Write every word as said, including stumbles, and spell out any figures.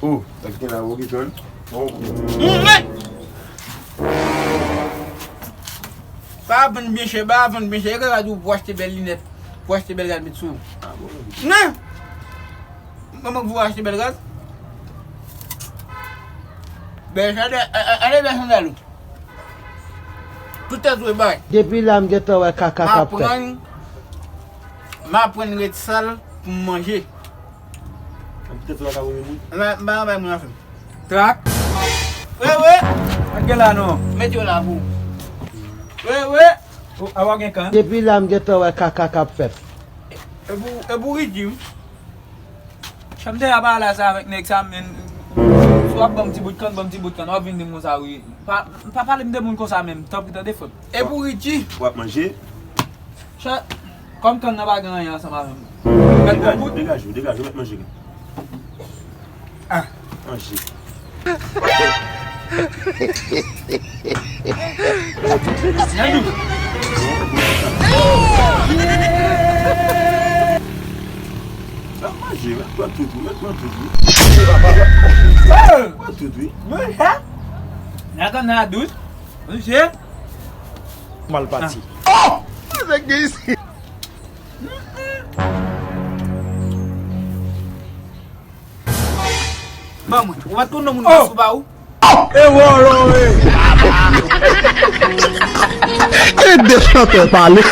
Oh, sa ki gen la, ou ki jwenn? Oh. Mm, men! Pa vann byen chè, pa vann byen chè. E gade ou pou achte bèl linèt, pou achte bèl rad met sou ou. Ah bon? Men! Manman pou achte bèl rad. Bèl chè, ale, ale, ale bèl sandal ou. Tout tèt ou e bay. Depi la m gentan wè kaka k ap fèt. M aprann, m aprann ret sal pou m manje. Poutèt ou pa ka manje moun? M pa, m pa anba moun afè m. Trak. Wewe. Pa gen la non. Mete yo la pou ou. Wewe. Oh, a w gen kan? Depi la m gentan wè kaka k ap fèt. E pou, e pou Ricky wi. Chan m te ap pale sa avèk nèg sa, men si w ap ban m ti bout kann, ban m ti bout kann, w ap vin di m konsa wi. Pa, pa pale m de moun konsa menm, tanpri tande frè m. E pou Ricky. W ap manje? Chan, kòm kann nan pa gen anyen ansanm avè m. Mèt pran bout. Degaje w, degaje w, mèt manje. Ah. Manje. Nandou. Sa manje, mèt pran tout wi, mèt pran tout wi. Pran tout wi. Manje. Nèg an nan dout. Manje. Mal pati. Oh! Nèg gen isi. Ban mwen. Ou pa t konn non moun nan sou ba ou? E wòlò e. E de chantè pale.